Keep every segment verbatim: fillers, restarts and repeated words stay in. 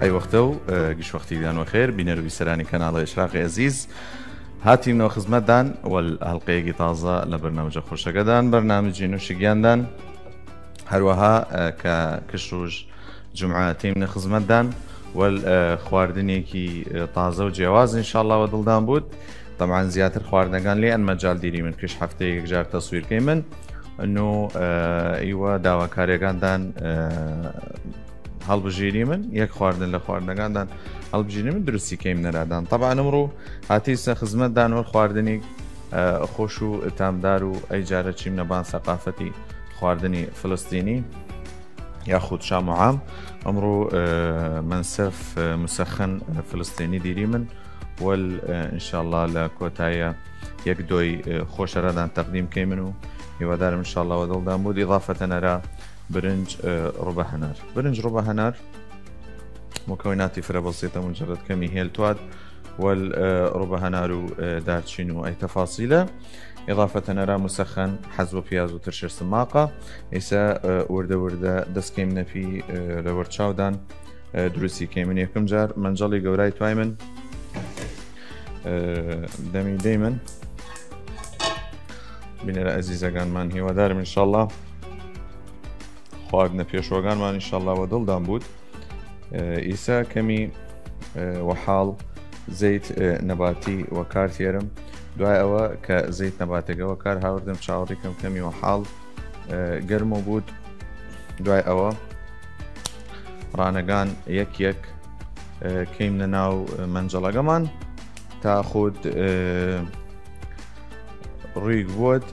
ئەی وەختە و، ئە، گشت وەختیگدان وەخێر، بینەر و بیسەرانی کەناڵ ئشراق عزیز. هاتیمنەوە خزمەتدان وەل هەڵقەیەکی تازە لە بەرنامجە خوشەگەدان، بەرنامجی نوشیگیاندان. هەروەها، ئە، کە کش روژ جمعە تیمنە خزمەتدان وەل، ئە، خواردنێکی، ئە، تازە و جیاواز انشاءالله وە دڵدان بود. طبعا زیاتر خواردنەگان لێ ئەن مەجال دیریمن کش هەفتەیەک جار تەسویر کەیمن. نو، ئە، ئیوە داواکاریەگاندان، ئە، هەڵبژیریمن، یەک خواردن لە خواردنەگاندان هەڵبژیریمن دروستی کەیم نەرادان. طبعا ئمڕوو هاتیسە خزمەتدان وەل خواردنی، ئە، خۆش و تامدار و ئەی جارە چیمنە بان سەقافەتی خواردنی فلسطینی یاخود شام و عام. ئمڕوو، ئە، منسف، ئە، مسخن، ئە، فلسطینی دیریمن وەل، ئە، انشاءالله لە کۆتاییە یەک دۆی، ئە، خۆشەرادان تەقدیم کەیمن و هیوادارم انشاءالله وە دڵدان بود. اضافەتەن ئەرا برنج، ئە، ڕوبە هەنار. برنج ڕوبە هەنار مکوناتی فرە بەسیطە، مجرد کەمی هێل تواد وەل، ئە، ڕوبە هەنار و، ئە، دارچین و ئەی تەفاسیلە. اضافەتەن ئەرا مسخن حەزوە پیاز و ترشر سماقە. ئیسە، ئە، وردە وردە دەست کەیم نەفی، ئە، لە وەرچاودان، ئە، دروستی کەیمن. یەکم جار مەنجەڵی گەورای توایمن، ئە، دەمی دەیمن. بینەرە عزیزەگانمان هیوادارم انشاءالله خواردنە پێشوەگانمان انشاءالله وە دڵدان بود. ئە، ئیسە کەمی، ئە، وەحاڵ زەیت، ئە، نەباتی وەکار تێرم. دوای ئەوە کە زەیت نەباتەگە وەکار هاوردم چاوەڕی کەم کەمی وەحاڵ، ئە، گەرمۆ بود. دوای ئەوە ڕانەگان یەک یەک، ئە، کەیمنە ناو، ئە، مەنجەڵەگەمان تا خود، ئە، ڕویگ بود.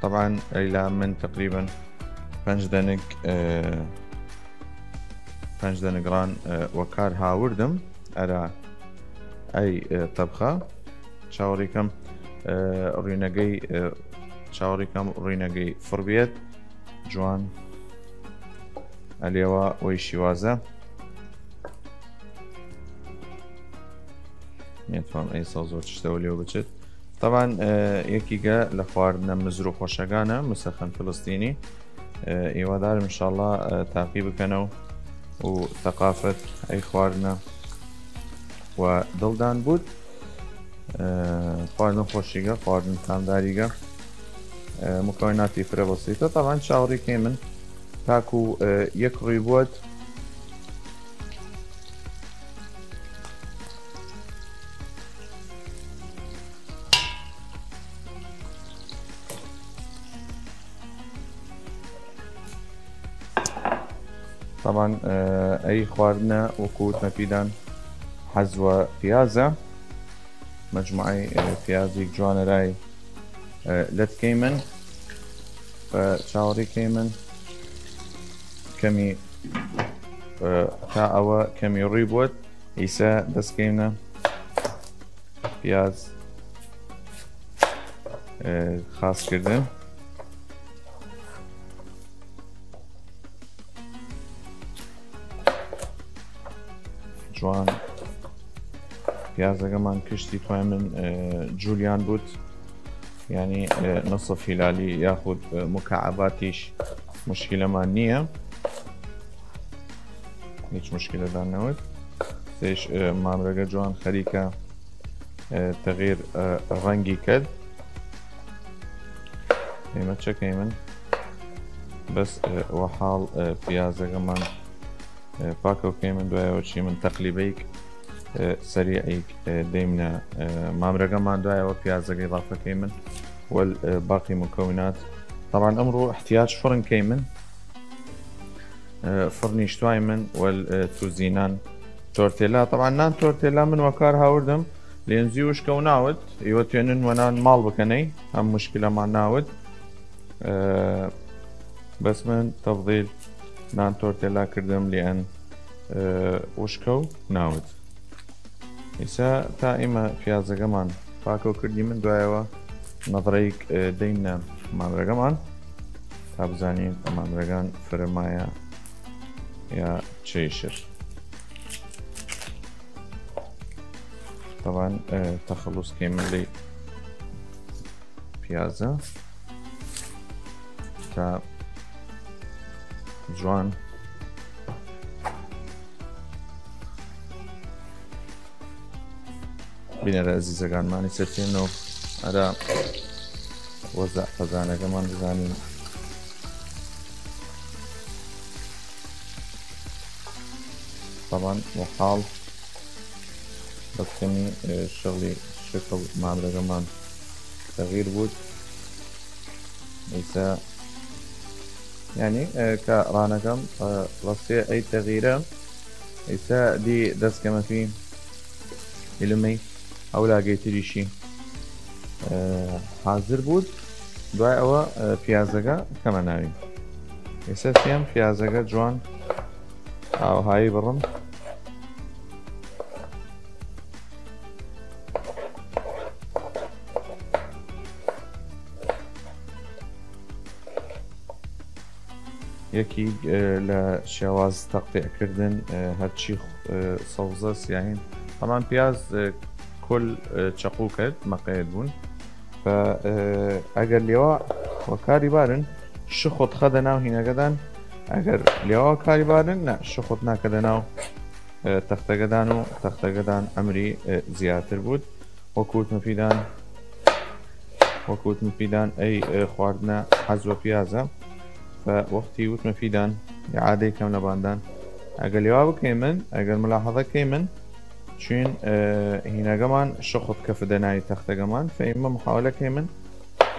طبعا ئەیلا من تقریبا پەنج دەنگ، ئە، پەنج دەنگ ڕان، ئە، وەکار هاوردم ئەرا ئەی، ئە، تەبخە. چاوەڕی کەم، ئە، ڕوینەگەی، ئە، چاوەڕی کەم ڕوینەگەی فڕ بێت جوان. ئەلێوە وەی شیوازە. نێتوان ئەی سەوزۆ چشتەوە لێو بچێت. طبعا، ئە، یەکیگە لە خواردنە مزر و خۆشەگانە مسەخن فلسطینی. ئە، ئیوادارم انشاءالله، ئە، تاقی بکەنەوە و ثقافەت ئەی خواردنە و دڵدان بود. ئە، خواردن خۆشیگە، خواردن تامداریگە. ئە، مکوناتی فرە بەسیطە. طبعا چاوەڕی کەیمن تاکو، ئە، یەک ڕوی بود. طبعا، ئە، ئەی خواردنە وەکو وتمە پیدان حەزوە پیازە. مەجموعەی، ئە، پیازیگ جوانەرای، ئە، لەت کەیمن و چاوەڕی کەیمن کەمی، ئە، تا ئەوە کەمی ڕوی بود. ئیسە دەست کەیمنە پیاز، ئە، خاس کردن. جوان پیازەگەمان کشتی توایمن، ئە، جولیان بود، یعنی، ئە، نصف هلالی یاخود، ئە، مکعباتیش مشکلەمان نییە، هیچ مشکلەدان نەوت. سێش، ئە، مامرەگە جوان خەریکە، ئە، تەغیر، ئە، ڕەنگی کرد. ئێمە چەکەیمن بەس، ئە، وەحاڵ، ئە، پیازەگەمان، ئە، پاکەو کەیمن، دوایەوە چیمن تەقلیبەیک، ئە، سەریعیک، ئە، دەیمنە، ئە، مامرەگەمان، دوایەوە پیازەگە اضافە کەیمن وەل، ئە، باقی مکونات. طبعا ئمڕوو احتیاج فڕن کەیمن، ئە، فڕنیشتوای من وەل، ئە، توزینان تۆرتێلا. طبعا نان تۆرتێلا من وەکار هاوردم، لێنزی وشکەو ناود، ئیوە توێنن وە نان ماڵ بکەنەی، هەم مشکلەمان ناود. ئە، بەس من تەفضیل نان تۆرتێلا کردم، لێن، ئە، وشکەو ناود. ئیسە تا ئیمە پیازەگەمان پاکەو کردیمن، دوایەوە نەظرەیک، ئە، دەیمنە مامرەگەمان تا بزانین مامرەگان فرمایە یا چێشر. طبعا، ئە، تەخەڵوس کەیمن لی پیازە تا جوان بینەرە ئەزیزەگانمان، ئیسە تیمنەو ئەرا وەزە خەزانەگەمان بزانین. طبعاً وەحاڵ بەس کەمی، ئێ، شغلی شکڵ مامرەگەمان تەغییر بوود. ئیسە یانی، ئێ، کە ڕانەگەم، ئێ، ڕەسیە ئەی تەغییرە. ئیسە دی دەس کەمە فی ئیلمی ئەو لاگەی تریشی، ئێ، حازر بوود. دوای ئەوە، ئێ، پیازەگە کەمە ناوی. ئیسە سیەم پیازەگە جوان ئاوهایی بڕم. یەکی، ئێ، لە شێواز تەقتیع کردن، ئێ، هەرچی، ئێ، سەوزە سیاهین. طبعاً پیاز، ئێ، کل، ئێ، چەقوو کرد، مەقەیەت بوون. فە، ئێ، ئەگەر لێوا وە کاری بارن، شخوت خەدە ناو هینەگەدان. ئەگەر لێوا کاری بارن، نە، شخوت ناکەدە ناو، ئێ، تەختەگەدان و تەختەگەدان ئەمری، ئێ، زیاتر بوود. وەکووتمە پیدان، وەکووتمە پیدان ئەی، ئێ، خواردنە حەز وە پیازە. فە وەختی وتمە پیدان، ئعادەی کەم لە باندان. ئەگەر لێوا بکەیمن، ئەگەر ملاحەزە کەیمن، چوین، ئێ، هینەگەمان شخت کەفدە ناوی تەختەگەمان، فە ئیمە محاولە کەیمن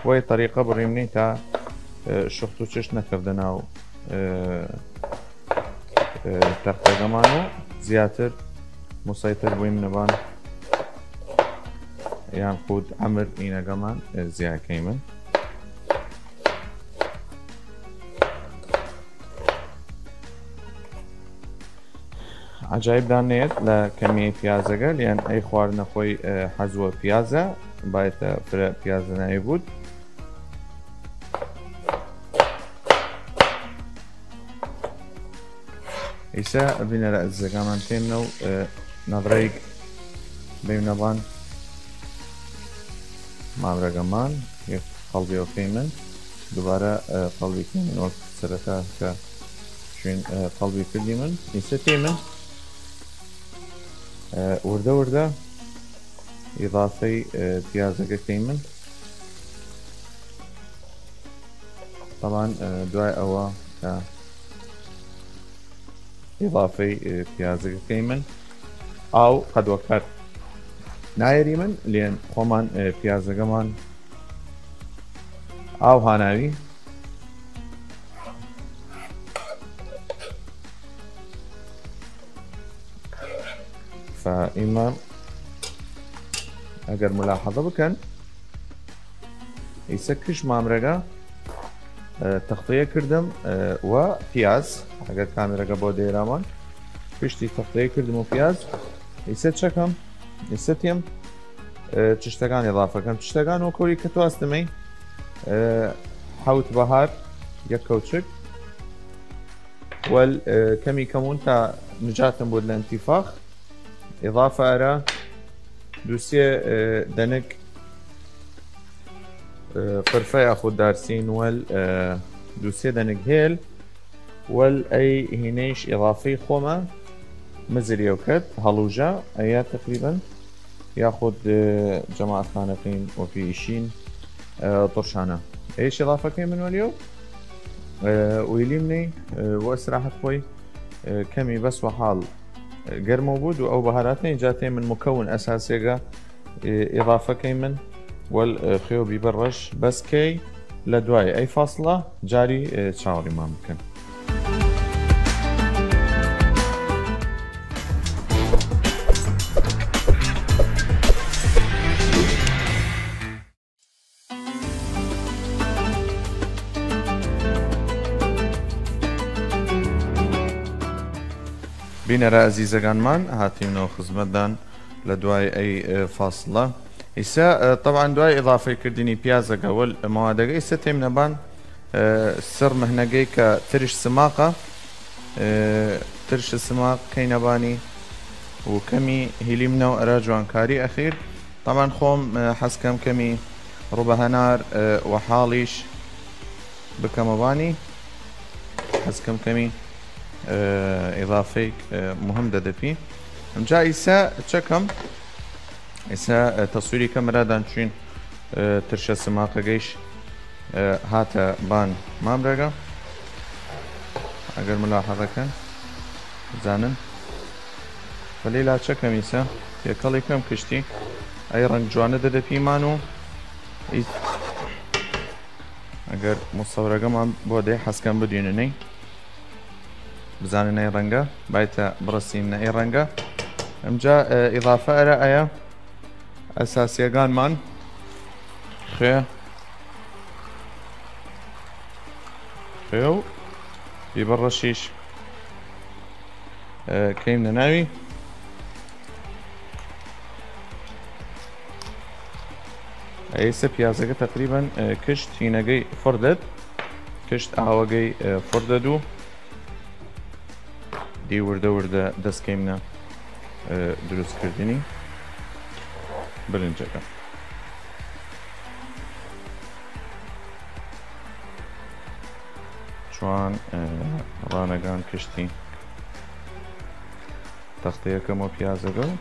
وەی طریقە بڕیمنی تا، ئێ، شخت و چشت نەکەفدە ناو، ئێ، ئێ، تەختەگەمان و زیاتر مسەیتر بویم نەبان یان خود ئەمر ئینەگەمان، ئێ، زیاکەیمن. عەجایب دان نێت لە کەمیەی پیازەگە، لیان ئەی خواردنە خوەی، ئێ، حەز وە پیازە، بایتە فرە پیازە ناوی بوود. ئیسە بینەرە ئەزیزەگەمان تێمنە و، ئێ، نەڤرەیگ بەیم نەبان مامرەگەمان یەک قەڵبی ئەوکەیمن. دوبارە، ئێ، قەڵبی کەیمن وەک سەرەتا کە چوین، ئێ، قەڵبی کردیمن. ئیسە تێمن، ئێ، وردە وردە ئیضافەی، ئێ، پیازەگە کەیمن. طبعاً، ئێ، دوای ئەوە کە ئیضافەی، ئێ، پیازەگە کەیمن، ئاو قەدوەکار نایەریمن، لێن خۆمان، ئێ، پیازەگەمان ئاو هاناوی. فە ئیمە ئەگەر ملاحەزە بکەن، ئیسە کش مامرەگە، ئێ، تەختەیە کردم، ئێ، وە پیاز، ئەگەر کامێرەگە بۆ دەیرامان، پشتی تەختەیە کردم و پیاز. ئیسە چەکەم، ئیسە تێم، ئێ، چشتەگان ئیضافەکەم. چشتەگان وەکوری کە تواستمەی، ئێ، حەوت بەهار، یەک کەوچک، وەل، ئێ، کەمی کەمون تا نجاتم بود لە انتفاخ. ئیضافە ئەرا دوسێ، ئێ، دەنگ، ئێ، قرفە یاخود دارسین وەل، ئێ، دوسێ دەنگ هێل وەل ئەی هینەیش ئیضافەی خوەمە مزریەو کەت هەڵوژە ئەیا تەقریبەن یاخود، ئێ، جەماعەت خانەقین وەپی ئیشین، ئێ، تڕشانە. ئەیش ئیضافەکەی من وەلیەو، ئێ، ویلیم نەی، ئێ، وە ئیسراحەت خوەی، ئێ، کەمی بەس وە حاڵ گەرمەو بوود و ئەو بەهاراتە ئینجا تێمن مکەون ئەساسێگە، ئێ، ئیضافەکەی من وەل، ئێ، خێو بیبە ڕەش بەس کەی لە دوای ئەی فاصلە جاری، ئێ، چاوەڕیمان بکەن. بینەرە ئەزیزەگانمان، هاتیمنەوە خزمەتدان لە دوای ئەی، ئێ، فاصلە. ئیسە، ئێ، طبعاً دوای ئیضافەی کردنی پیازەگە وەل مەوادەگە ئیسە تێم نەبان، ئێ، سڕ مەهنەگەی کە ترش سماقە، ئێ، ترش سماق کەی نەبانی و کەمی هیلیمنەو ئەرا جوانکاری ئەخیر. طبعاً خۆم، ئێ، حەز کەم کەمی ڕوبە هەنار، ئێ، وە حاڵیش بکەمە بانی. حەز کەم کەمی، ئێ، ئیضافەی، ئێ، مهم دەدەپی. ئمجا ئیسە چەکەم ئیسە، ئە، تەسویری کەم ئەرادان چوین، ئە، ترشە سماقەگەیش، ئە، هاتە بان مامرەگە. ئەگەر ملاحەزە کەن، بزانن. وەلی لاچە کەم ئیسە، تێکەڵی کەم کشتی. ئەی ڕەنگ جوانە دەدە پیمان و ئیس-، ئەگەر مستەوەرەگەمان بۆ دەی حەزکەم بدیننەی. بزانن ئەی ڕەنگە، بایتە بڕەسینە ئەی ڕەنگە. ئەمجا، ئە، ئیضافە ئەرە ئەیە ئەساسیەگانمان. خێ. خێ و بیبەڕەشیش، ئە، کەیمنە ناوی. ئەیسە پیازەگە تەقریبەن، ئە، کشت هینەگەی فڕدەد، کشت ئاوەگەی، ئە، فڕدەد و دی وردە وردە دەسکەیمنە، ئە، دروستکردنی برنجەگە. چوان، ئە، ڕانەگان کشتی تەختەیەکەمەوە پیازەگە و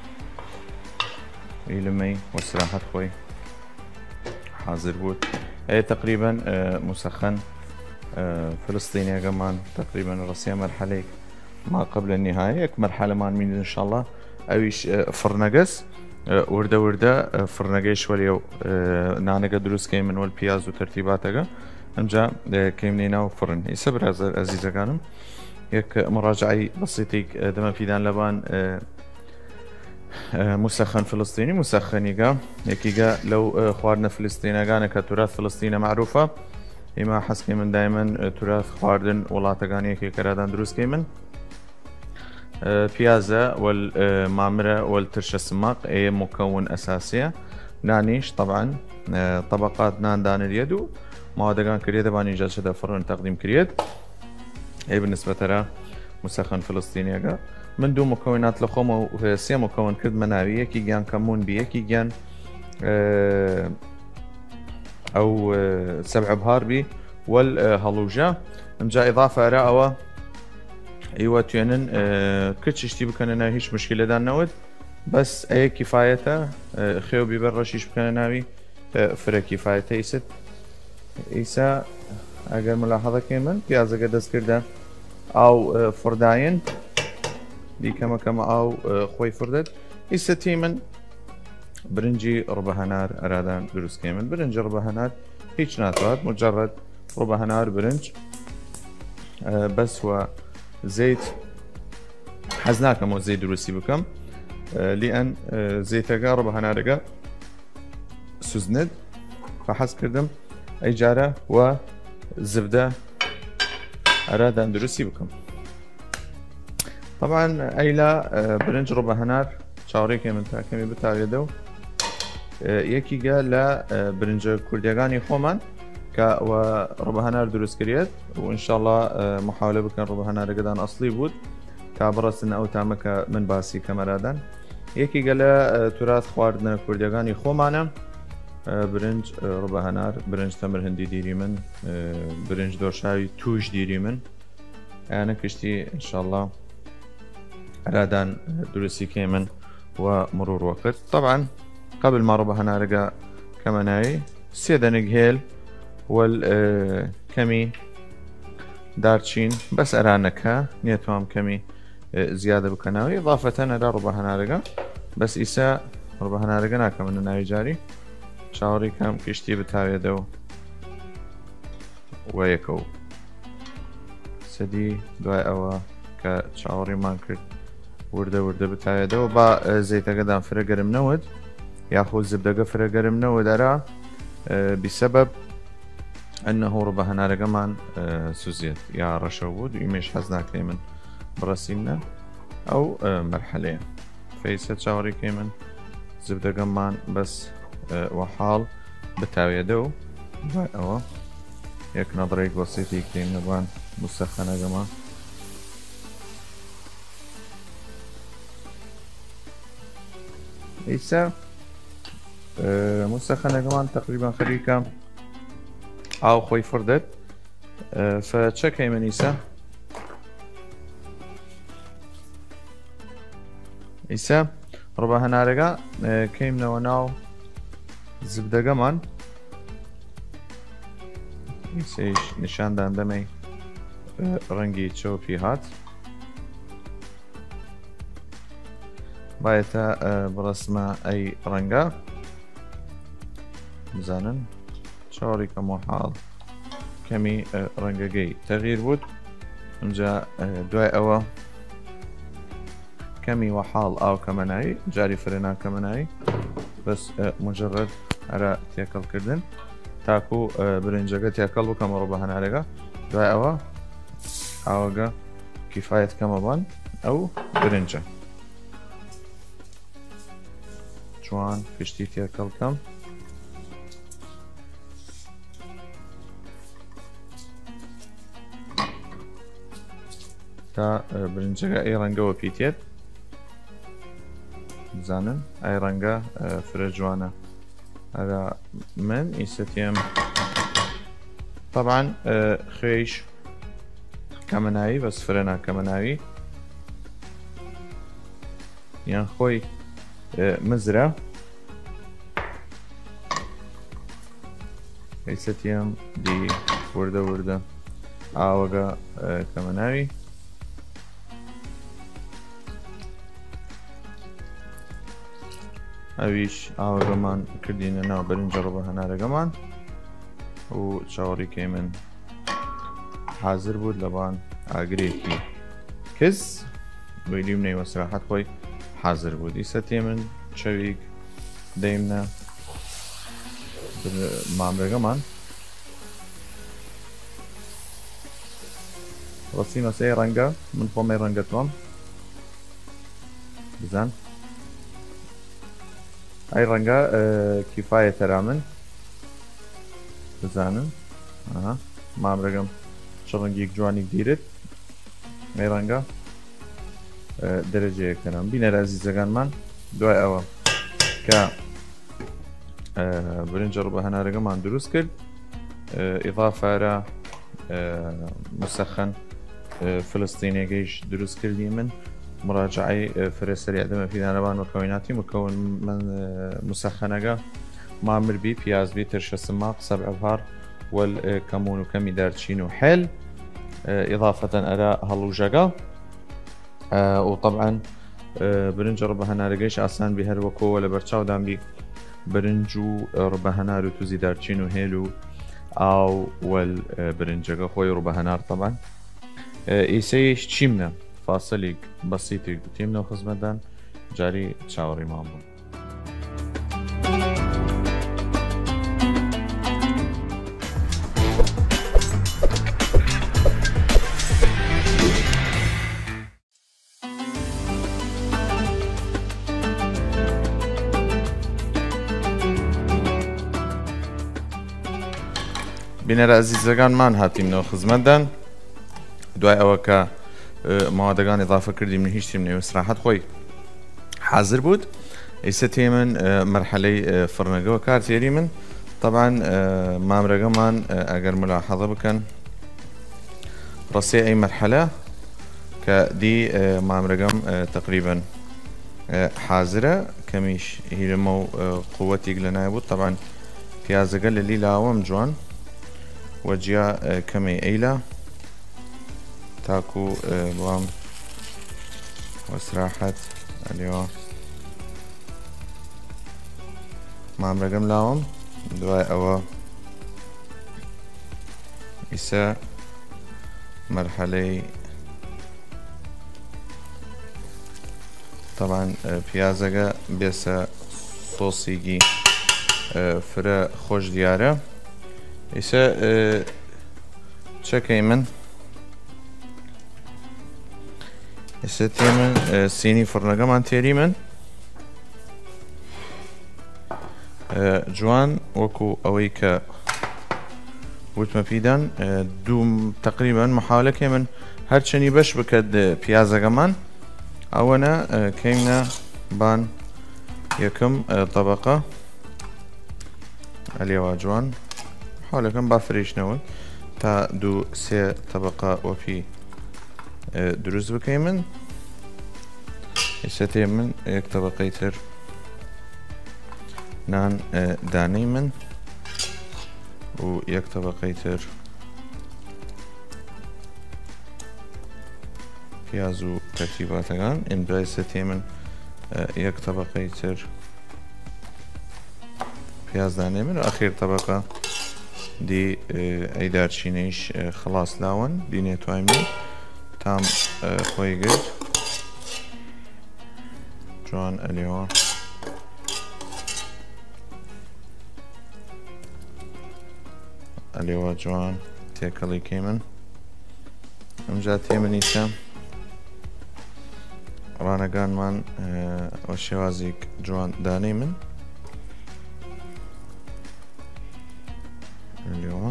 ئیلمەی وە سراحەت خۆی حازر بوود. ئەیە تەقریبەن، ئە، موسەخەن، ئە، فلسطینیەگەمان تەقریبەن ڕەسیە مەرحەلەیگ ما قبل النهاية، یەک مەرحەلەمان مین انشاءالله، ئەویش، ئە، فڕنەگەس، ئە، وردە وردە، ئە، فڕنەگەیش وەلیەو، ئە، نانەگە دروست کەیمن وەل پیاز و تەرتیباتەگە. ئەمجا، ئە، کەیمنەی ناو فڕن. ئیسە برازە ئەزیزەگانم، یەک مراجعەی بەسیتیگ، ئە، دەمە فیدان لەبان، ئە، ئە، موسەخەن فلسطینی، موسەخەنیگە، یەکیگە لەو، ئە، خواردنە فلسطینەگانە کە تورات فلسطینە معروفە. ئیمە حەز کەیمن دایمەن، ئە، تورات خواردن وڵاتەگان یەکێ کەرادان دروست کەیمن. ئە، پیازە وەل، ئە، مامرە وەل ترشە سماق، ئەیە مکەون ئەساسیە. نانیش طبعاً، ئە، طبقات نان دانریەد و موادەگان کریەێدە بان ئیجا چە دە فڕن تەقدیم کریەێد. ئەی بنسبەتەرە موسەخەن فلسطینیەگە. من دوو مکەونات لە خۆمە و سێ مکەون کردمە ناوی، یەکیگیان کەمون بی، یەکیگیان، ئە، ئەو، ئە، سەبع بهار بی وەل، ئە، هەڵوژە. ئەمجا ئیضافە ئەرا ئەوە ئیوە توێنن، ئە، کچ شتی بکەنە ناو هیچ مشکلەدان نەود. بەس ئەیە کیفایەتە، ئە، خێو بیبەر ڕەشیش بکەنە ناوی، ئە، فرە کیفایەتە ئیست. ئیسا ئەگەر ملاحەزە کەیمن پیازەگە دەست کردە ئاو، ئە، فڕداین. دی کەمە کەمە ئاو، ئە، خۆی فڕدەد. ئیسە تی من برنجی ڕبە هەنار ئەرادان دروست کەیمن. برنج ڕبە هەنار هیچ ناتوات، مجرد ڕبە هەنار برنج، ئە، بەس وە زەیت حەز ناکەم وە زەیت دروستی بکەم، ئە، لیەن، ئە، زەیتەگە ڕبە هەنارەگە سوزند، فە حەز کردم ئەی جارە وە زبدە ئەرادان دروستی بکەم. طبعاً ئەیلا، ئە، برنج ڕبە هەنار چاوەڕێ کەیمن تا کەمی بتاوێدەو. ئە، یەکیگە لە، ئە، برنجە کوردیەگانی خۆمان کە وە ڕبە هەنار دروست کریەێد و انشاءالله، ئە، محاولە بکەن ڕبە هەنارەگەدان ئەسڵی بوود تا بڕەسن ئەو تامە کە من باسی کەم ئەرادان. یەکیگە لە، ئە، تورات خواردنە کوردیەگانی خۆمانە، ئە، برنج، ئە، ڕبە هەنار، برنج تەمر هندی دیریمن، ئە، برنج دۆشاوی تووش دیریمن. ئەیانە کشتی انشاءالله ئەرادان دروستی کەیمن وە مرور وەقت. طبعاً قبل ما ڕبە هەنارەگە کەمە ناوی، سێ دەنگ هێل وەل، ئە، کەمی دارچین، بەس ئەرانەکە نیەتوام کەمی، ئە، زیادە بکەناوی. اضافەتەن ئەرا ڕبە هەنارەگە، بەس ئیسە ڕبە هەنارەگە ناکەمنە ناوی جاری. چاوەڕی کەم کشتی بتاوێدەو وە یەکەو سەدی دوای ئەوە کە چاوەڕیمان کرد وردە وردە بتاوێدەوە، با، ئە، زەیتەگەدان فرە گەرم نەود، یاخود زبدەگە فرە گەرم نەود ئەرا، ئە، بسبب ئەنەهو ڕبە هەنارەگەمان، ئە، سوزیەت یا ڕەشەو بوود، ئیمەیش حەز ناکەیمن بڕەسیمنە ئەو، ئە، مەرحەلەیە. فەیسە چاوەڕی کەیمن زبدەگەمان بەس، ئە، وە حاڵ بتاوێدەو. دوای ئەوە یەک نەدڕێک وەسیتی کەیم نەبان مستەخەنەگەمان. ئیسا، ئە، مستەخەنەگەمان تەقریبەن خەریکە ئاو خۆی فڕدەت. ئە، فە چە کەیمن ئیسا؟ ئیسە ڕبە هەنارەگە، ئێ، کەیمنەوە ناو زبدەگەمان. ئیسەیش نیشاندان دەمەی، ئێ، ڕەنگی چەوپی هات. بایەتە، ئێ، بڕەسمە ئەی ڕەنگە. بزانن چاوەڕی کەم و حاڵ کەمی، ئێ، ڕەنگەگەی تەغییر بوود. ئەمجا، ئێ، دوای ئەوە کەمی وە حاڵ ئاو کەمە ناوی، جاری فرە ناکەمە ناوی. بەس، ئێ، مجرد ئەرا تێکەڵ کردن تاکو، ئێ، برنجەگە تێکەڵ بکەمە ڕوو بە هەنارەگە. دوای ئەوە ئاوەگە کیفایەت کەمە بان ئەو برنجە. جوان پشتی تێکەڵ کەم. تا، ئێ، برنجەگە ئەی ڕەنگەوە پیتێت. بزانن ئەی ڕەنگە، ئێ، فرە جوانە. ئەرا من ئیسەتیم. طبعا، ئێ، خوێیش کەمە ناوی، بەس فرە ناکەمە ناوی. یان خۆی، ئێ، مزرە. ئیسەتیم دی وردە وردە ئاوەگە، ئێ، کەمە ناوی. ئەویش ئاوەگەمان کردینە ناو برنجە ڕوبە هەنارەگەمان و چاوەڕی کەیمن حازر بوود لەبان ئاگرێکی کز. ویلیو نەیوە سراحەت خۆی حازر بوود. ئیسەتیم چەویگ دەیمنە مامرەگەمان. ڕەسیمە سەی ڕەنگە، من خۆمەی ڕەنگە توام. بزان ئەی ڕەنگە، ئێ، کیفایە تەرا من. بزانن. ئەها. مامرەگەم چ ڕەنگیگ جوانیگ دیرت. ئەی ڕەنگە، ئێ، دەرەجەیەک تەرا من. بینەر ئەزیزەگانمان، دوای ئەوە کە، ئێ، برنجە ڕوبە هەنارەگەمان دروست کرد، ئێ، ئیضافە ئەرا، ئێ، مسەخەن، ئێ، فلسطینیەگەیش دروست کردی من. مراجعەی، ئێ، فرە سەریع دەمە پیدانەبان وەکەوەیناتی مکەون من، ئێ، مسەخەنەگە مامر بی، پیاز بی، ترشە سماق، سەبع بهار، وەل، ئێ، کەمون و کەمی دارچین و حێل، ئێ، ئیضافەتەن ئەرا هەڵوژەگە. ئێ، و طبعا، ئێ، برنج ڕبە هەنارەگەیش ئاسان بی هەر وەکۆ وە لە بەرچاودان بی برنج و ڕبە هەنار و توزی دارچین و هێل و ئاو وەل، ئێ، برنجەگە خۆی ڕبە هەنار طبعا. ئێ، ئیسەیش چیمنە فاسلیگ بەسیتیگ تیمنە خزمەتدان جاری چاوەڕیمان بوون. بینەر ئەزیزەگانمان هاتیمنەوە خزمەتدان. دوای ئەوە کە، ئێ، موادەگان ئیضافە کردیم، نهیشتیم نێو سراحەت خۆی حازر بوود. ئیسە تێمن، ئێ، مەرحەلەی، ئێ، فڕنەگەوە کار تێری من. طبعا، ئێ، مامرەگەمان، ئێ، ئەگەر ملاحظە بکەن، ڕەسێ ئەی مەرحەلە کە دی، ئێ، مامرەگەم، ئێ، تقریبا، ئێ، حازرە. کەمیش هیرمە و، ئێ، قووەتیگ لە نای بوود. طبعا پیازەگە لە لی لاوەم جوان وە جیا، ئێ، کەمەی ئەیلا تاکو، ئێ، بڵام وە سراحەت ئەلیەوە مامرەگەم لاوەم. دوای ئەوە ئیسە مەرحەلەی طبعا، ئێ، پیازەگە بێسە سۆسیگی، ئێ، فرە خۆش دیارە. ئیسە، ئێ، چەکەی من ئیسە تێمن، ئێ، سینی فڕنەگەمان تێری من. ئێ، جوان وەکو ئەوەی کە وتمە پیدان، ئێ، دوو تقریبا محاولە کەی من هەرچەنی بەش بکەد، ئێ، پیازەگەمان ئەوەنە، ئێ، کەیمنە بان یەکم، ئێ، طبقە ئەلیەوا جوان حاولەکەم با فرێش نەوت تا دوو سێ طبقە وەپی، ئێ، دروست بکەی من. ئیسە تێ من یەک تەبەقەی تر نان، ئە، دانەی من و یەک تەبەقەی تر پیاز و تەرتیباتەگان. ئمجا ئیسە تێ من، ئە، یەک تەبەقەی تر پیاز دانەی من و ئەخیر تەبەقە دی، ئە، ئەی دارچینەیش، ئە، خلاص لاون دی نێتوایم تام، ئە، خۆی گرد. جوان ئەلیوا. ئەلیوا جوان تێکەڵی کەیمن. ئمجا تێ من ئیسە ڕانەگانمان، ئە، وە شێوازیک جوان دانەی من. ئەلیوا.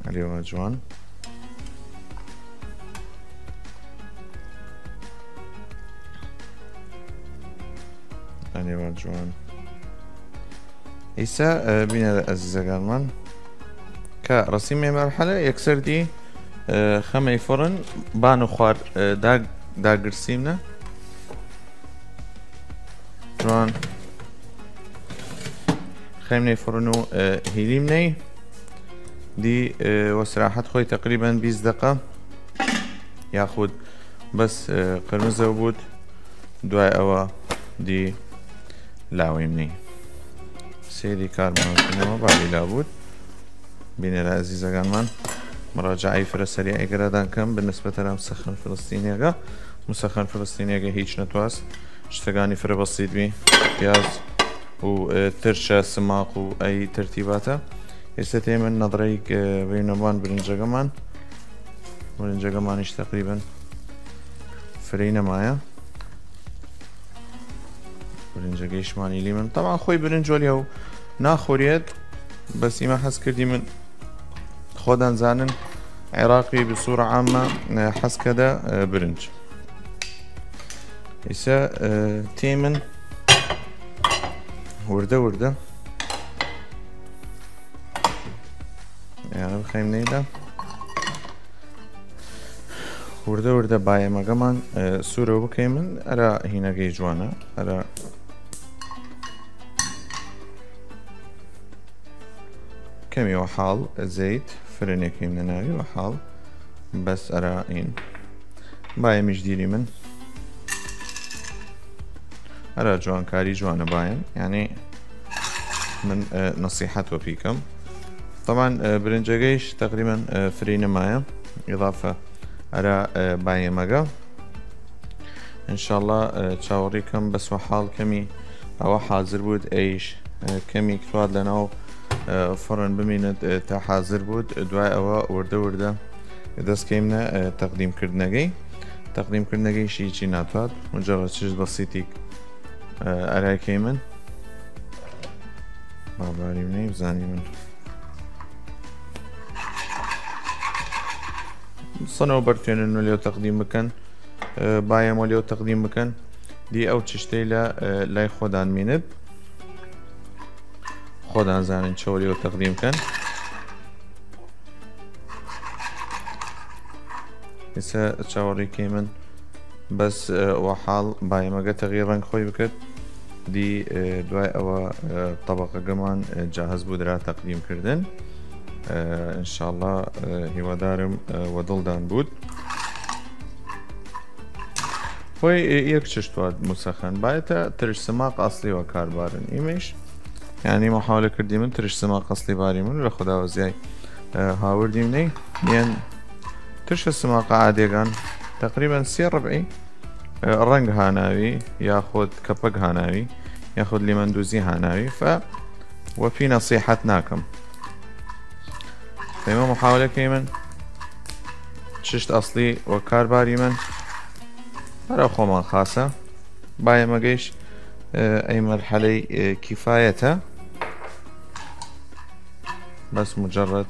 ئەرێ وا جوان. ئەرێ وا جوان. ئیسە، ئە، بینەرە ئەزیزەگانمان کە ڕەسیمێ مەرحەلە یەکسەر دی، ئە، خەمەی فڕن بان و خوار، ئە، داگ-، داگرسیمنە. جوان. خەیمنەی فڕن و، ئە، هیلیمنەی. دی، ئە، وە سراحەت خۆی تەقریبەن بیست دەقە یاخود بەس، ئە، قرمزەو بوود. دوای ئەوە دی لاویمنەی. سەیری کارمان کردنەوە باوی لا بوود. بینەرە ئەزیزەگانمان، مراجعەی فرە سەریع ئێگەرادان کەم بە نسبەت ئەرا مسەخن فلسطینیەگە. مسەخن فلسطینیەگە هیچ نەتواس، شتەگانی فرە بەسیت بی، پیاز و، ئە، ترشە سماق و ئەی تەرتیباتە. ئێستا تێ من نەدڕەیگ، ئە، بەینەوان برنجەگەمان. برنجەگەمانیش تەقریبەن فرەی نەمایە. برنجەگەیشمان ئیلی من. طبعا خۆی برنج وەلیەو ناخوریەت، بەس ئیمە حەز کردی من خۆدان زانن عێراقی بە سوورە عامە، ئە، حەز کەدە، ئە، برنج. ئیسە، ئە، تێ من وردە وردە یانە بخەیم نەیدا. وردە وردە بایەمەگەمان، ئە، سوورەو بکەیمن ئەرا هینەگەی جوانە، ئەرا کەمی وە حاڵ زەیت فرەنێکەیم نەناوی وە حاڵ بەس ئەرا ئین. بایەمیش دیری من ئەرا جوانکاری جوانە بایەم، یعنی من، ئە، نەسیحەت وە پیکەم. طبعا، ئە، برنجەگەیش تەقریبەن، ئە، فرەی نەمایە ئیضافە ئەرا، ئە، بایەمەگە. انشاءاللە، ئە، چاوەڕی کەم بەس وە حاڵ کەمی ئەوە حازر بوود ئەیش، ئە، کەمی کتواد لەناو، ئە، فڕن بمینت، ئە، تا حازر بوود. دوای ئەوە وردە وردە دەست کەیمنە، ئە، تەقدیم کردنەگەی. تەقدیم کردنەگەیش هیچی ناتواد، مجرد چشت بەسیتیک، ئە، ئەرای کەیمن. باباری منەی بزانی من سنەو بەرتێنن و لێو تەقدیم بکەن، ئە، بایەم و لێو تەقدیم بکەن. دی ئەو چشتەی لە، ئە، لای خۆدان مینت. خۆدان زانن چەوە لێو تەقدیم کەن. ئیسە چاوەڕی کەیمن بەس، ئە، وە حاڵ بایەمەگە تەغییر ڕەنگ خۆی بکەت. دی، ئە، دوای ئەوە، ئە، طەبەقەگەمان، ئە، جاهز بوود ئەرا تەقدیم کردن. ئە، انشاءاللە، ئە، هیوادارم، ئە، وە دڵدان بوود. خۆی، ئە، یەک چشت واد مسەخەن بایەتە ترش سماق ئەسڵی وە کار بارن ئیمەیش. یعنی محاولە کردی من ترش سماق ئەسڵی باری من لە خوداوەزیای، ئە، هاوردیم نەی. یەن ترشە سماقە عادێگان تەقریبەن سێ ڕبعی، ئە، ڕەنگ هاناوی یاخود کەپەک هاناوی یاخود لیمەندوزی هاناوی، فە وەپی نەسیحەت ناکەم. فەیمە محاولە کەیمن چشت ئەسڵی وە کار باری من ئەرا خۆمان خاسە. بایەمەگەیش، ئە، ئەی مەرحەلەی، ئە، کیفایەتە. بەس مجرد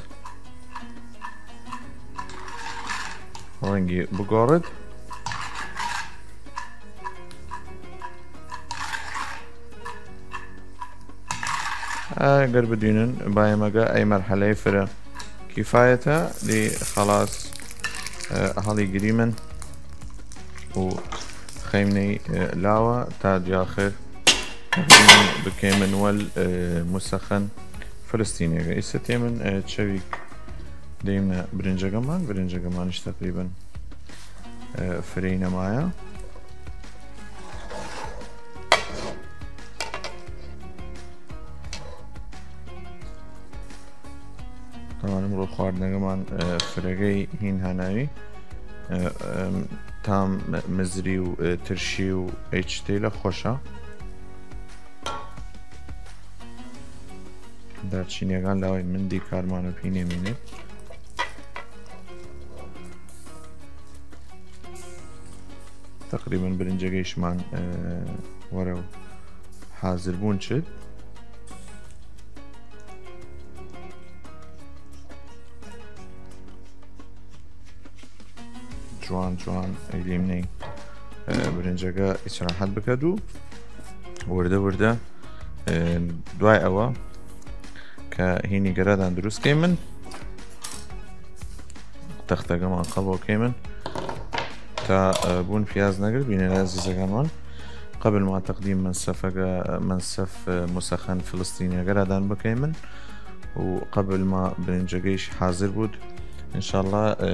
ڕەنگی بگۆڕد. ئەگەر بدوینن بایەمەگە ئەی مەرحەلەی فرە کیفایەتە، دی خەڵاس، ئە، هەڵی گریمن و خەیمنەی، ئە، لاوە تا دیاخر بکەیمن وەل، ئە، موسەخەن فلسطینیەگە. ئیسە تێمن، ئە، چەویگ دەیمنە برنجەگەمان، برنجەگەمانش تەقریبەن، ئە، فرەی نەمایە. تەوانم ڕۆ خواردنەگەمان، ئە، فرەگەی هین هاناوی، ئە، ئەم، تام مزری و، ئە، ترشی و ئەی چتەیلە خوەشە. دارچینیەگان لاوەی من دی کارمان و پینێ مینێ. تەقریبەن برنجەگەیشمان، ئە، وەرەو حازر بوون چد. جوان جوان ئەیلیمنەی، ئە، برنجەگە ئیسراحەت بکەد و وردە وردە، ئە، دوای ئەوە کە هینی گەرادان دروست کەیمن، تەختەگەمان قەبەو کەیمن تا، ئە، بوون پیاز نەگرد. بینەرە عزیزەگانمان، قبل ما تقدیم منسفەگە، منسف، ئە، موسەخەن فلسطینیەگەرادان بکەیمن و قبل ما برنجەگەیش حازر بود، انشاءالله، ئە،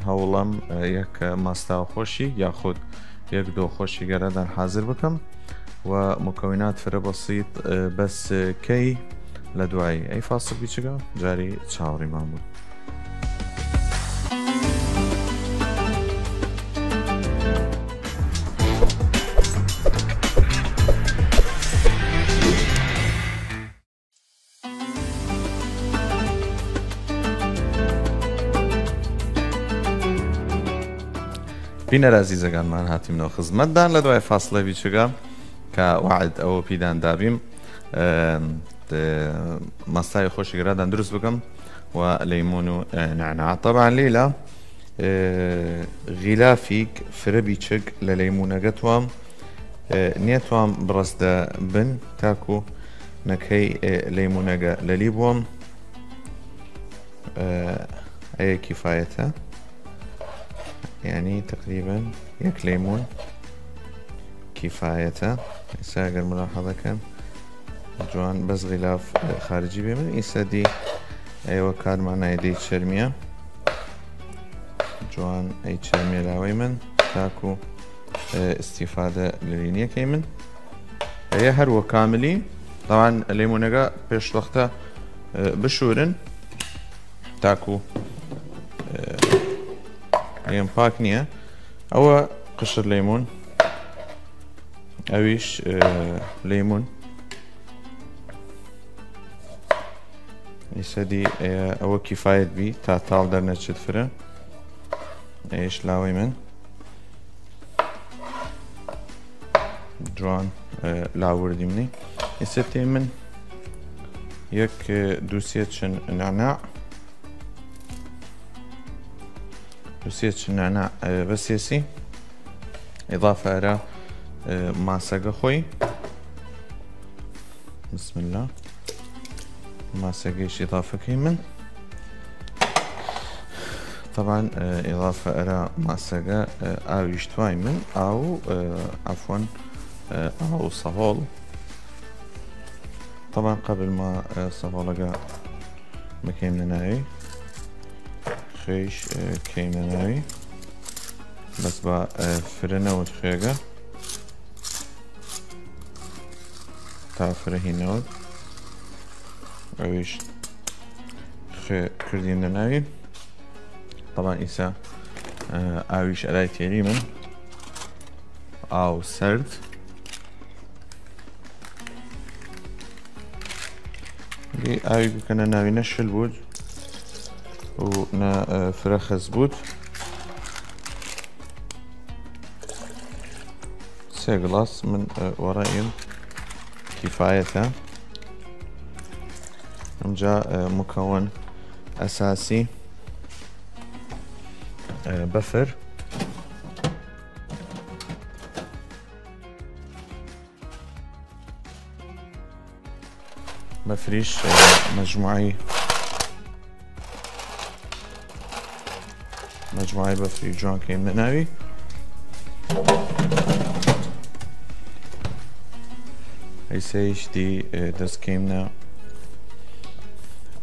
هەوڵەم، ئە، یەک ماستاو خۆشی یاخود یەک دۆ خۆشی گەرادان حازر بکەم و مکونات فرە بەسیط، ئە، بەس، ئە، کەی لە دوایی ئەی فاصل بیچگە جاری چاوەڕیمان بوو. بینەر عزیزەگانمان، هاتیمنەوە خزمەتدان لە دوای فاصلە بیچگە کە وعد ئەوە پیدان دابیم، ئە، ئە، مەستای خۆشی گرادان دروست بکەم و لەیمون و، ئە، نەعناع. طبعا لیلە، ئە، غیلافیگ فرە بیچگ لە لەیمونەگە توام، ئە، نیەتوام بڕەسدە بن تاکو نەکەی، ئە، لەیمونەگە لەلی بووم. ئە، ئەیە کیفایەتە، یعنی تقریبا یەک لەیمون کیفایەتە. ئیسا ئەگەر ملاحظە کەن جوان بەس غیلاف، ئە، خارجی بێ من. ئیسا دی ئەیوە کارمانای دی چەرمیە. جوان ئەی چەرمیە لاوەی من تاکو، ئە، استیفادە لەلی نیەکەی من. ئەیە هەر وە کاملی. طبعا لەیمونەگە پێش وەختە، ئە، بشورن تاکو، ئە، ئەم پاک نییە. ئەوە قشر لەیمون، ئەویش، ئە، لەیمون. ئیسە دی، ئە، ئەوە کیفایەت بی تا تاڵ دەرنەچێت فرە. ئەیش لاوەی من. جوان، ئە، لاوردی منی. ئیسە تێ من یەک، ئە، دووسیە چن نەعناع. دووسیە چن نەعناع، ئە، بەسیەسی. ئضافە ئەرا، ئە، ماسەگە خۆی. بسم الله. ماسەگەیش ئضافە کەی من. طبعا، ئە، ئضافە ئەرا ماسەگە، ئە، ئاویش توای من، ئاو، ئە، عفوا، ئە، ئاو سەهۆڵ. طبعا قبل ما، ئە، سەهۆڵەگە بکەیمنە ناوی، خێش، ئە، کەیمنە ناوی. بەس با، ئە، فرە نەوت خوێگە. تا فرە هینەوت. ئەویش خوێ کردیمنە ناوی. طبعا ئیسا، ئە، ئاویش ئەرای تێری من. ئاو سەرد. گی ئاوی بکەنە ناوی نە شل بود و نە، ئە، فرە خەز بود. سێ گڵاس من، ئە، وەڕەیم کیفایەتە. ئەمجا، ئە، مکەوەن ئەساسی، ئە، بەفر. بەفریش، ئێ، مەجموعەی، مەجموعەی بەفری جوان کەیمنە ناوی. ئیسەیش دی، ئێ، دەس کەیمنە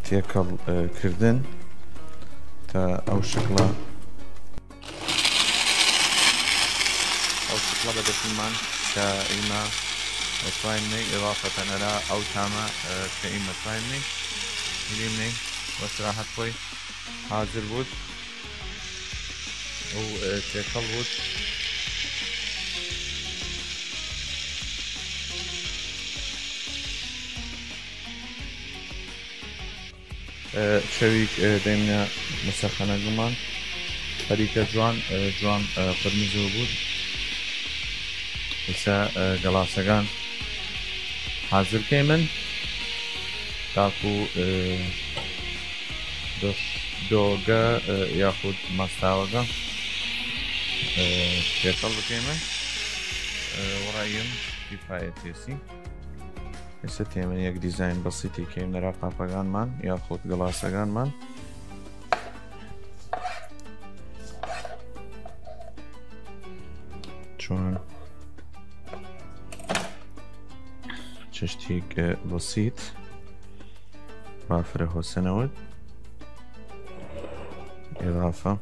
تێکەڵ، ئێ، کردن تا ئەو شکڵە. ئەو شکڵە بەدەسیمان کە ئیمە وەسوایم نەی ئێوە فەتەنەرا ئەو تامە، ئێ، کە ئیمە سوایم نەی گریم نەی وەسراحەت خۆی حازر بود و، ئێ، تێکەڵ بود. ئێ، چەویگ، ئێ، دەیمنە مسەخەنەگمان، خەریکە جوان، ئێ، جوان، ئێ، قرمزەو بود. ئیسە، ئێ، گەڵاسەگان حازر کەیمن تاکو، ئێ، دۆ-، دۆگە، ئێ، یاخود ماستاوەگە، ئێ، تێکەڵ بکەیمن، ئێ، وەڕایم کیفایەتێسی. ئێسە تێمن یەک دیزاین بەسیتی کەیم نەرا قاپەگانمان یاخود گڵاسەگانمان. چوان چشتیگ، ئێ، بەسیت بافرە هۆسەنەوەد. ئضافە،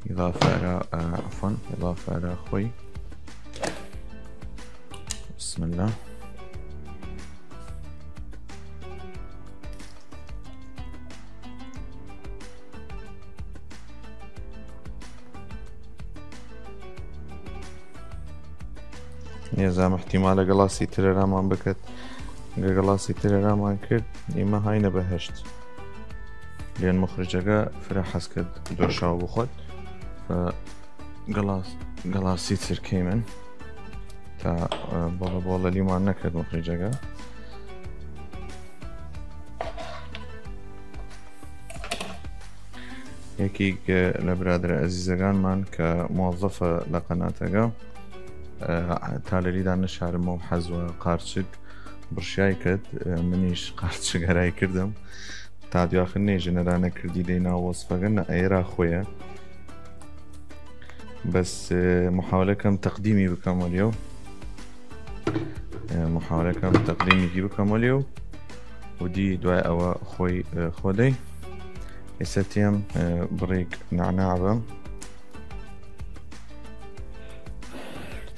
ئضافە ئەرا، ئێ، عەفوەن، ئضافە ئەرا خوەی. بسم اللە. نێزام احتیمالە گەڵاسی ترەرامان بکەت. گە گەڵاسی ترەرامان کرد، ئیمە هاینە بەهەشت. لێن مخرجەگە فرە حەز کرد دۆشاو بخۆت. فە گەڵاس، گەڵاسی تر کەیمن تا، ئێ، بۆڵە بۆڵە لیمان نەکرد مخرجەگە. یەکیگ، ئێ، لە برادرە ئەزیزەگانمان کە موەزەفە لە قەناتەگە، ئێ، تا لەلیدان نشارمە و حەزوە قارچگ بڕشیای کرد، ئێ، منیش قارچگ هەرای کردم. تا دیاخن نێژە نەرانە کردی دەی ناو وەسفەگە نە ئێرا خویە. بەس، ئێ، محاولە کەم تەقدیمی بکەم وەلیەو. ئێ، محاولە کەم تەقدیمیگی بکەم وەلیەو. و دی دوای ئەوە خوەی، ئێ، خۆدەی. ئێسە تێم، ئێ، بڕیگ نەعناع بەم.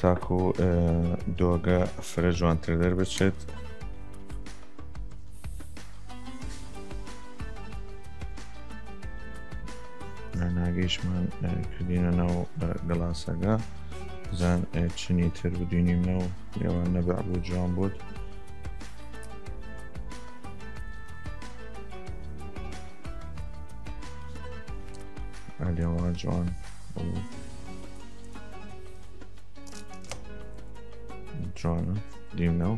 تاکو، ئێ، دۆگە فرە جوانتر دەربچێت. ناناگەیشمان، ئێ، کردینە ناو، ئێ، گڵاسەگە. بزان، ئێ، چنی تر بدینیم ناو لێوان نەبع بوو جوان بود. ئەلێوا جوان و جوانە دیمنەو.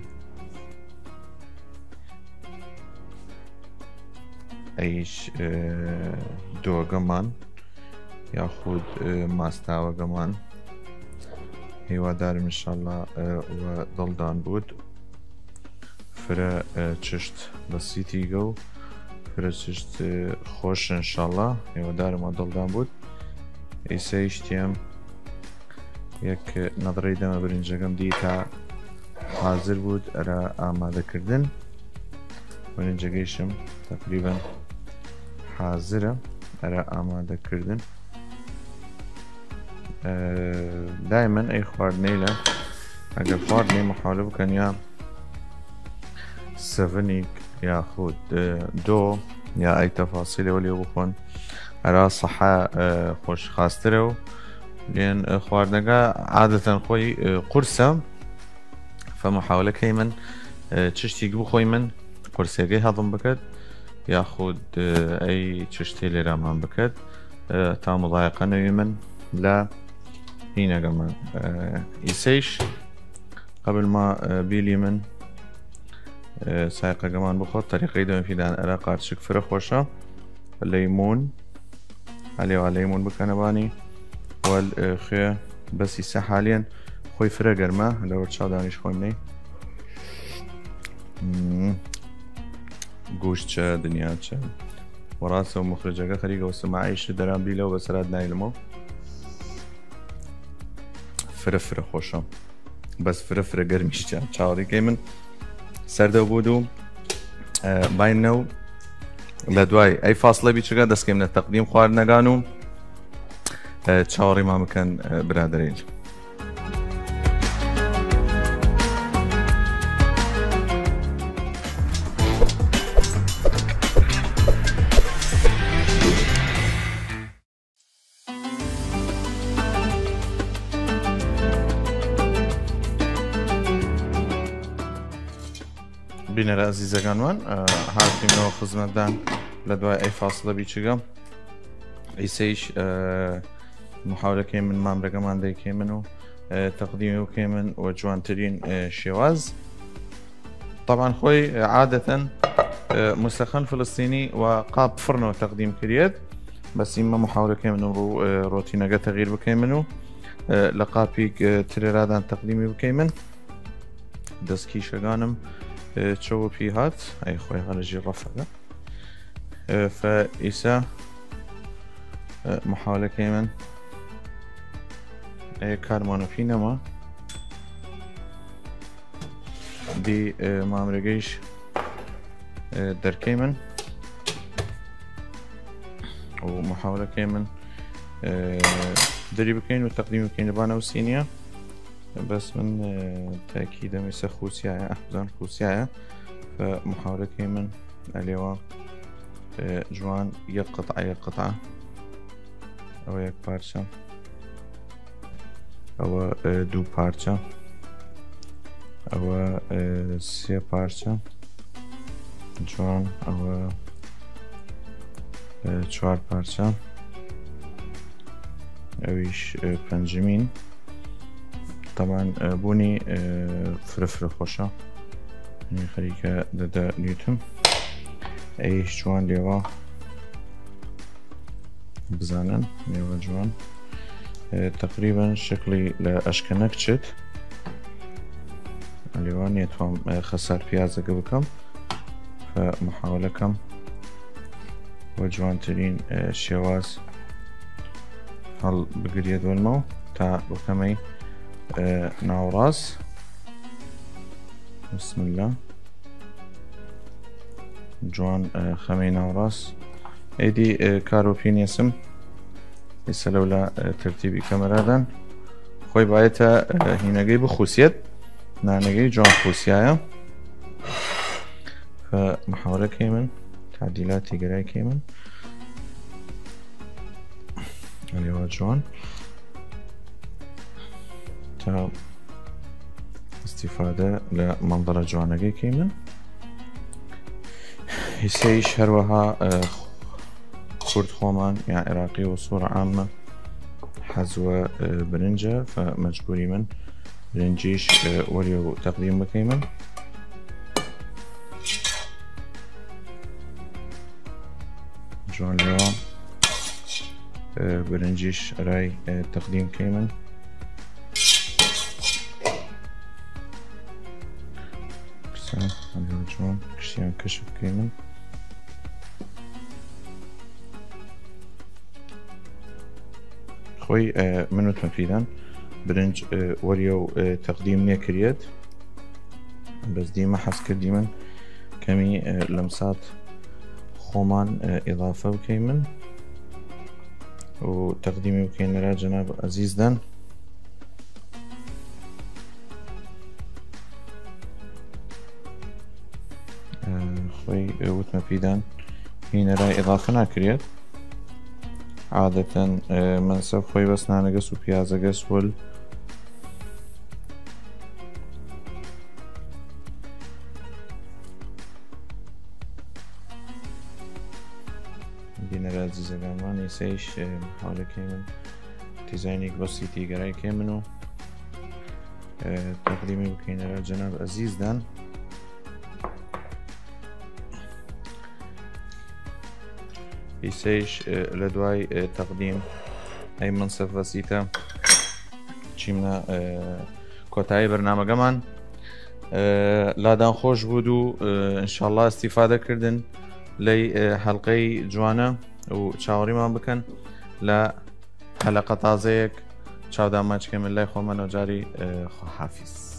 ئەیش، ئێ، دۆگەمان یاخود، ئێ، ماستاوەگەمان هیوادارم انشاءالله، ئێ، وە دڵدان بود. فرە، ئێ، چشت بەسیتیگە و فرە چشت، ئێ، خۆش انشاءالله. هیوادارم وە دڵدان بود. ئیسەیش تێم یەک نەدڕەی دەمە برنجەگەم دی تا حازر بود ئەرا ئامادەکردن. برنجەگەیشم تەقریبەن حازرە ئەرا ئامادەکردن. ئێ، دایمەن ئەی خواردنەیلە ئەگەر خواردنەی محاولە بکەن یا سەڤنیگ یاخود، ئێ، دۆ یا ئەی تەفاسیلەوە لێ بخۆن ئەرا سەحە، ئێ، خۆش خاسترە و لێن، ئێ، خواردنەگە عادەتەن خۆی، ئێ، قورسە. فە محاولە کەیمن، ئێ، چشتیگ بخۆیمن قورسێگەی هەضم بکەت یاخود، ئێ، ئەی چشتێ لێرامان بکەت، ئێ، تا مضایقە نەویمن لە هینەگەمان. ئێ، ئیسەیش قبل ما، ئێ، بیلیمن، ئێ، سایقەگەمان بخۆت، طریقەی دەمە فیدان ئەرا قارچک فرە خۆشە. لەیمون، هەلێوا لەیمون بکەنە بانی. وەل، ئێ، خوێ بەسی سە حالیەن خۆی فرە گەرمە، لە وەرچاو دانیش خۆیم نەی. مم. گوشت چە دنیا چە. وەڕاستە و مخرجەگە خەریکە وە سماعیش دەران بیلەوە بەسەرات نایلمەوە. فرە فرە خۆشە. بەس فرە فرە گەرمیش چە. چاوەڕی کەی من سەردەو بوود و، ئە، باین نەو لە دوای ئەی فاصلە بیچگە دەستکەم لە تەقدیم خواردنەگان و، ئە، چاوەڕی ما بکەن، ئە، برادەرەیل. بینەرە ئەزیزەگانوان، ئە، هاتیمەوە خزمەتدان لە دوای ئەی فاصلە بیچگە. ئیسەیش، ئە، محاولەکەی من مامرەگەمان دەیکەی من و، ئە، تەقدیمی بکەی من و جوانترین، ئە، شێواز. طبعاً خۆی، ئە، عادەتەن، ئە، مستەخەن فلسطینی و قاپ فڕنەوە تەقدیم کریەت، بەس ئیمە محاولەکەی من و، ئە، ڕۆتینەگە تەغییر بکەی من و، ئە، لە قاپیک، ئە، ترێرادان تەقدیمی بکەی من. دەست کیشەگانم، ئە، چەوە پی هات، ئەی خۆی هەرە ژی ڕەفەگە. ئە، فە ئیسە، ئە، محاولەکەی من، ئە، کارمانە پی نەما. دی، ئە، مامرەگەیش، ئە، دەرکەی من و محاولەکەی من، ئە، دەری بکەین و تەقدیم بکەین لە بانەو سینیە. بەس من، ئە، تاکی دەمیسە خوسیایە، ئەحزان خوسیایە، فە محاولەکەی من ئەلێوا، ئە، جوان یەک قطعە، یەک قطعە. ئەوە یەک پارچە. ئەوە، ئە، دوو پارچە. ئەوە، ئە، سێ پارچە. جوان. ئەوە، ئە، چوار پارچە. ئەویش، ئە، پەنجمین. طبعاً، ئە، بوونی، ئە، فرە فرە خۆشە. یعنی خەریکە دەدە نیوتم. ئەیش جوان لێوا بزانن، لێوا جوان. ئە، تەقریبەن شکلی لە ئەشکەنەک چێت. لێوا نیەتوام، ئە، خەسار پیازەگە بکەم. فە محاولەکەم وە جوانترین، ئە، شێواز هەڵ بگریەت وەلمەو تا بکەمەی، ئە، ناوڕاس. بسم اللە. جوان، ئە، خەمەی ناوڕاس. ئەیدی، ئە، کارۆ پینیەسم. ئیسە لەولا، ئە، تەرتیبی کەمەرادان. خۆی بایەتە، ئە، هینەگەی بخوسیەت. نانەگەی جوان خوسیایە. فە محاولەکەی من، تعدیلاتی گەرایکەی من. ئەلێوا جوان. تا ئیستیفادە لە مەنظەرە جوانەگەی کەی من. ئیسەیش هەروەها، ئە، کورد خۆمان یا عێراقی و سوورە عامە حەز وە، ئە، برنجە، فە مەجبوری من برنجیش، ئە، وەریەو تەقدیم بکەی من. جوان لێوا، ئە، برنجیش ئەرای، ئە، تەقدیم کەی من. قسە، ئەلێوا جوان کشیان کەشف کەی من. خۆی، ئە، من وتمە پیدان برنج، ئە، وەریەو، ئە، تەقدیم نێکریەت. بەس دیمە حەز کردی من کەمی، ئە، لەمسات خۆمان، ئە، ئیضافە بکەی من و تەقدیمی بکەین لەرا جەناب ئەزیزدان. ئە، خۆی، ئە، وتمە پیدان هینەرا ئیضافە ناکریەت. عادەتەن، ئە، مەنسەب خۆی بەس نانەگەس و پیازەگەس وەل بینەرە ئەزیزەگانمان ئیسەیش، ئە، حاڵەکەی من دیزاینیک بەسیتی گەرای کەی من و، ئە، تەقدیمی بکەینەرە جەناب ئەزیزدان. ئیسەیش، ئە، لە دوای، ئە، تەقدیم ئەی منسەف بەسیتە چیمنە، ئە، کۆتایی بەرنامەگەمان. لادان خوش بود و انشالله استیفاده کردن لی حلقەی جوانە و چاوەڕیمان بکەن لە حەلەقە تازەیەک. چاوداماچکێ من لای خۆمەنەوە جاری خۆحافیز.